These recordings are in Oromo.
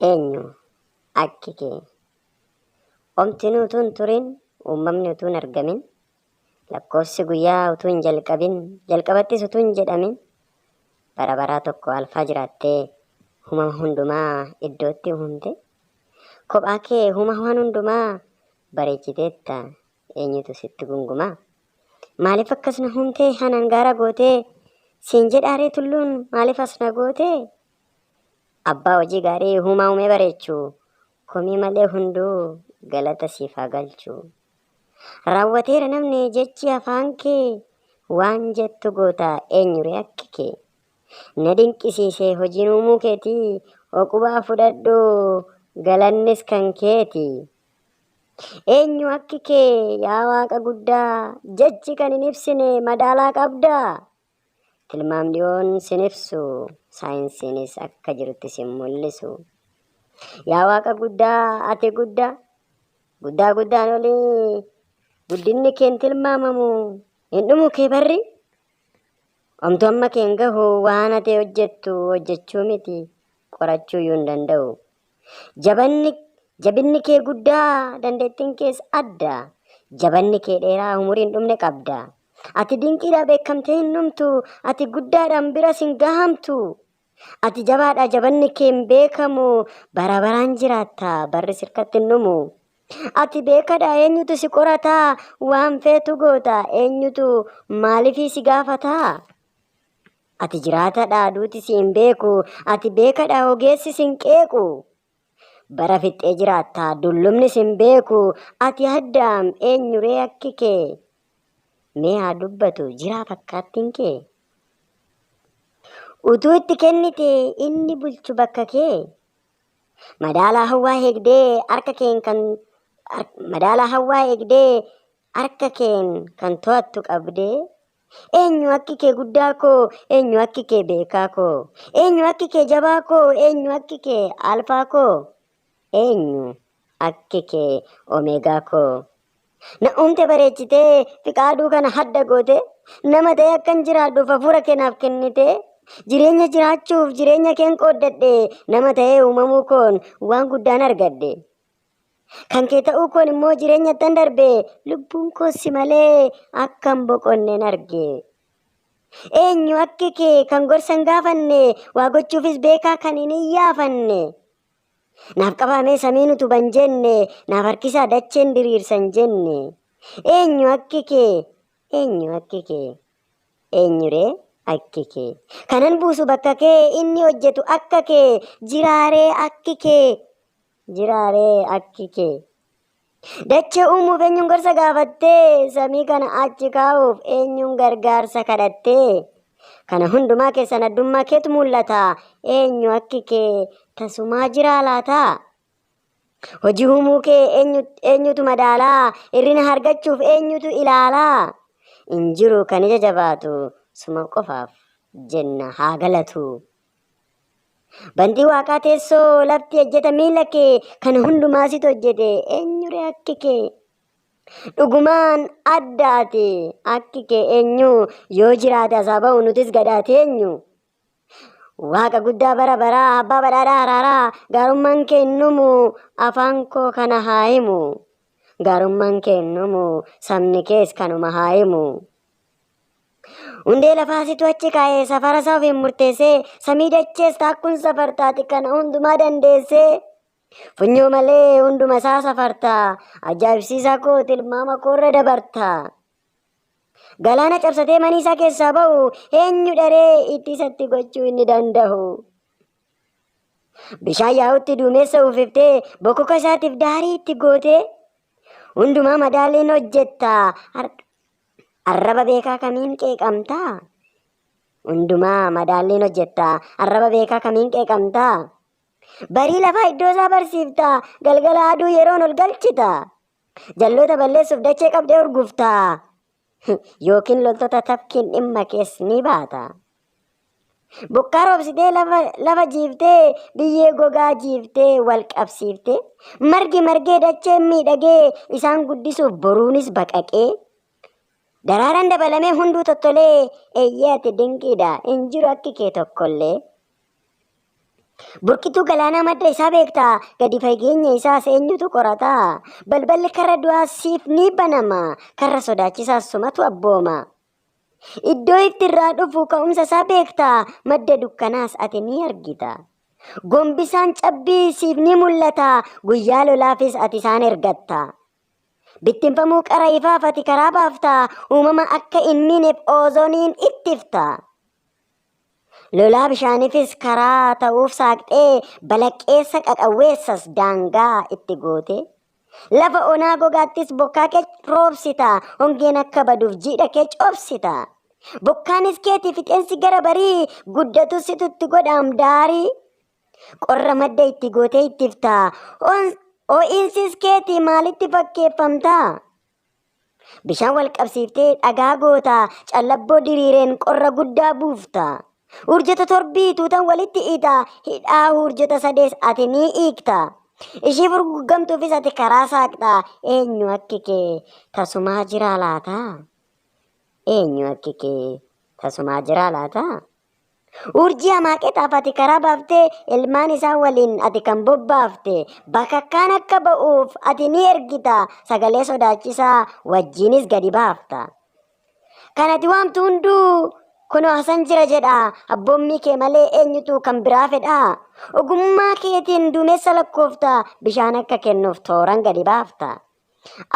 Eenyu akki kee? Omtinuu utuu hin turin, uumamni utuu hin argamin, lakkoofsi guyyaa utuu hin jalqabin, jalqabattis utuu hin jedhamin, bara baraa tokko alfaa jiraattee uumama hundumaa iddootti uumte. Kophaa kee uumama waan hundumaa bareechiteetta eenyutu sitti gungumaa? Maaliif akkas na uumtee anaan gaara gootee siin jedhaaree tulluun maaliif as na gootee? Abbaa hojii gaarii uumaa uumee bareechu komii malee hunduu galata siif haa galchu. Raawwateera namni jechi afaan kee waan jettu goota eenyuree akki kee. Na dinqisiise hojiin uumuu keetii oqubaa fudhadhu galannis kan keeti. Eenyu akki kee yaa waaqa guddaa jechi kan hin ibsine madaalaa qabdaa. Tilmaam dhiyoon sin ibsu, saayinsiinis akka jirutti sin mul'isu. Yaa Waaqa guddaa, ati guddaa, guddaa guddaan olii, guddinni kee hin tilmaamamu, hin dhumu kee barri. Omtu amma kee hin gahu, waan ati hojjettu hojjechuu miti, qorachuu iyyuu hin danda'u. Jabanni, jabinni kee guddaa, dandeettiin kees adda. Jabanni kee dheeraa, umurii hin dhumne qabda. Ati dinqiidhaa beekamtee hin dhumtu, ati guddaadhaan biras hin gahamtu. Ati jabaadha, jabanni kee hin beekamu, bara baraan jiraatta, barri sirkatti hin dhumu. Ati beekadha, eenyutu si qorata, waan feetu goota, eenyutu maaliifii si gaafata? Ati jiraatadha, duuti si hin beeku, ati beekadha, ogeessi si hin qeequ. Bara fixxee jiraatta, dullumni si hin beeku, ati addaam eenyuree akki kee? Mee haa dubbatu, jiraa fakkaattiin kee? Utuu itti kennite inni bulchu bakka kee? Madaalaa hawwaa eegdee harka keen kan madaalaa hawwaa eegdee harka keen kan to'attu qabdee Eenyu akki kee guddaa koo, eenyu akki kee beekaa koo, eenyu akki kee jabaa koo, eenyu akki kee alfaa koo, eenyu akki kee omeegaa koo. Na uumte bareechitee fiqaaduu kana hadda goote, nama ta'ee akkan jiraadhuuf hafuura kee naaf kennite, jireenya jiraachuuf jireenya keen qooddadhe, nama ta'ee uumamuu koon waan guddaan argadhe. Kan kee ta'uu koon immoo jireenyattan darbe lubbuun koo si malee akkan boqonnen arge. Eenyu akki kee kan gorsa hin gaafanne waa gochuufis beekaa kan hin iyyaafanne. Naaf qabaamee samiin utuban jenne naaf harkisaa dacheen diriirsan jenne. Eenyu akki kee eenyu akki kee eenyuree akki kee. Kanan buusu bakka kee inni hojjetu akka kee jiraaree akki kee Jiraa ree akki kee. Dachee uumuuf eenyuun gorsa gaafattee? Samii kana achi kaa'uuf eenyuun gargaarsa kadhattee? Kana hundumaa keessan addummaa keetu mul'ata. Eenyu akki kee tasumaa jiraa laata? Hojii uumuu kee eenyutu madaalaa? Hir'ina argachuuf eenyutu ilaalaa? Hin jiru kan ija jabaatu suma qofaaf jenna haa galatu. Bantii waaqaa teessoo lafti ejjeta miila kee kana hundumaa situ hojjete eenyure akki kee. Dhugumaan addaati akki kee eenyu yoo jiraate asaa ba'u nutis gadaa teenyu. Waaqa guddaa bara baraa abbaa badhaadhaa araaraa gaarummaan kee hin dhumu afaan koo kana haa himu. Gaarummaan kee hin dhumu sabni kees kanuma haa himu. Hundee lafaa situ achi kaa'ee safara isaa ofiin murteessee samii dachees taakkuun safartaati kana hundumaa dandeessee funyoo malee hunduma isaa safarta ajaa'ibsiisaa koo tilmaama koorra dabarta. Galaana cabsatee manii isaa keessaa ba'u eenyu dharee itti isatti gochuu inni danda'u. Bishaan yaa'utti duumessa uwwiftee bokoka isaatiif daarii itti gootee hundumaa madaaliin hojjetta. Arraba beekaa kamiin qeeqamtaa? Hundumaa madaalliin hojjetta. Arraba beekaa kamiin qeeqamtaa? Barii lafaa iddoo isaa barsiifta. Galgala aduu yeroon ol galchita. Jalloota balleessuuf dachee qabdee urgufta. Yookiin loltoota tafkiin dhimma kees ni baata. Bokkaa roobsitee lafa, lafa jiiftee biyyee gogaa jiiftee wal qabsiiftee margi margee dacheen miidhagee isaan guddisuuf boruunis baqaqee daraaraan dabalamee hunduu tottolee eeyyee ati dinqiidha hin jiru akki kee tokkollee. Burqituu galaanaa madda isaa beektaa? Gadi fageenya isaas eenyutu qorata? Balballi karra du'aa siif ni banama, karra sodaachisaas sumatu abbooma. Iddoo ifti irraa dhufu ka'umsa isaa beektaa? Madda dukkanaas ati ni argita. Gombisaan cabbii siif ni mul'ata, guyyaa lolaafis ati isaan ergatta. Bittinfamuu qara ifaaf ati karaa baafta, uumama akka hin miineef oozooniin ittifta. Lolaa bishaaniifis karaa ta'uuf saaqxee, balaqqeessa qaqawweessas daangaa itti goote. Lafa onaa gogaattis bokkaa kee roobsita, hongeen akka baduuf jiidha kee coobsita. Bokkaanis keeti fixeensi gara barii, guddatus situ itti godhaam daarii. Qorra madda itti gootee ittifta, ho'iinsis keeti maalitti fakkeeffamta? Bishaan wal qabsiiftee dhagaa goota, callabboo diriireen qorra guddaa buufta. Urjota torbii tuutan walitti hiita, hidhaa urjota sadees ati ni hiikta. Ishii furguggamtuufis ati karaa saaqxa, eenyu akki kee tasumaa jiraa laata? Eenyu akki kee tasumaa jiraa laata? Urjii Amaaqexaaf ati karaa baaftee ilmaan isaa waliin ati kan bobbaafte bakakkaan akka ba'uuf ati ni ergita sagalee sodaachisaa wajjiinis gadi baafta. Kan ati waamtu hunduu kunoo asan jira jedha abboommii kee malee eenyutu kan biraa fedha. Ogummaa keetiin duumessa lakkoofta bishaan akka kennuuf tooran gadi baafta.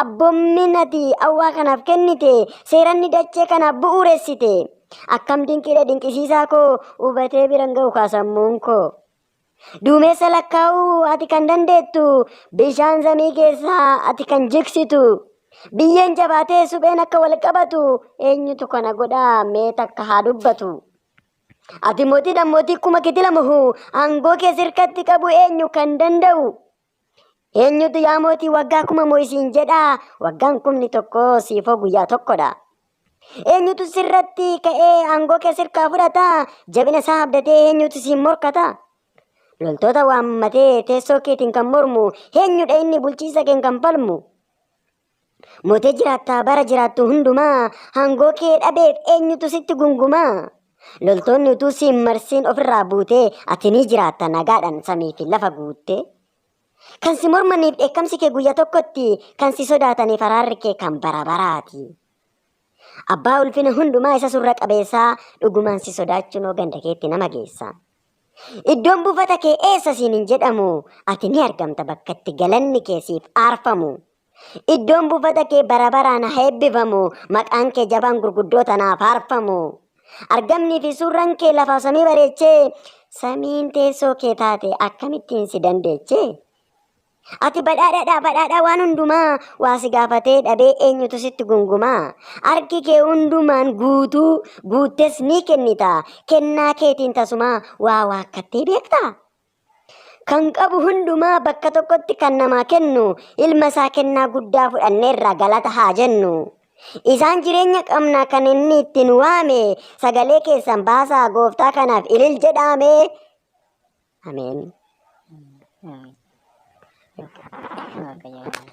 Abboommiin ati awwaa kanaaf kennite, seeranni dachee kanaaf bu'uuressite. Akkam dinqiidha dinqisiisaa koo, hubatee biran ga'u kaa sammuun koo. Duumessa lakkaa'uu ati kan dandeettu, bishaan samii keessaa ati kan jigsitu. Biyyeen jabaatee supheen akka wal qabatu, eenyutu kana godhaa mee takka haa dubbatu. Ati mootiidha mootii kuma kitila mohu, aangoo kee sirkatti qabu eenyu kan danda'u. Eenyutu yaa mootii waggaa kuma mo'i siin jedhaa? Waggaan kumni tokko siifoo guyyaa tokkodha. Eenyutu sirratti ka'ee aangoo kee sirkaa fudhata? Jabina isaa abdatee eenyutu siin morkata? Loltoota waammatee teessoo keetiin kan mormu eenyudha inni bulchiinsa keen kan falmu? Mootee jiraattaa bara jiraattu hundumaa aangoo kee dhabeef eenyutu sitti gungumaa? Loltoonni utuu siin marsiin ofirraa buutee ati ni jiraatta nagaadhaan samii fi lafa guuttee. Kan si mormaniif dheekkamsi kee guyya tokkotti, kan si sodaataniif araarri kee kan bara baraati. Abbaa ulfina hundumaa isa surra qabeessaa dhugumaan si sodaachuun ganda keetti nama geessa. Iddoon buufata kee eessa siin hin jedhamu, ati ni argamta bakka itti galanni kee siif aarfamu. Iddoon buufata kee bara baraan haa eebbifamu, maqaan kee jabaan gurguddoota naaf faarfamu. Argamnii fi suurran kee lafaaf samii bareechee, samiin teessoo kee taate akkamittiin si dandeechee? Ati badhaadhaadha badhaadhaa waan hundumaa waa si gaafatee dhabee eenyutu sitti gungumaa? Harki kee hundumaan guutuu guuttes ni kennita. Kennaa keetiin tasumaa waa waakkattee beektaa? Kan qabu hundumaa bakka tokkotti kan namaa kennu ilma isaa kennaa guddaa fudhanneerra galata haa jennu. Isaan jireenya qabna kan inni ittiin waame sagalee keessan baasaa gooftaa kanaaf ilil jedhaame. Ameen. Ameen. Waaqayyo.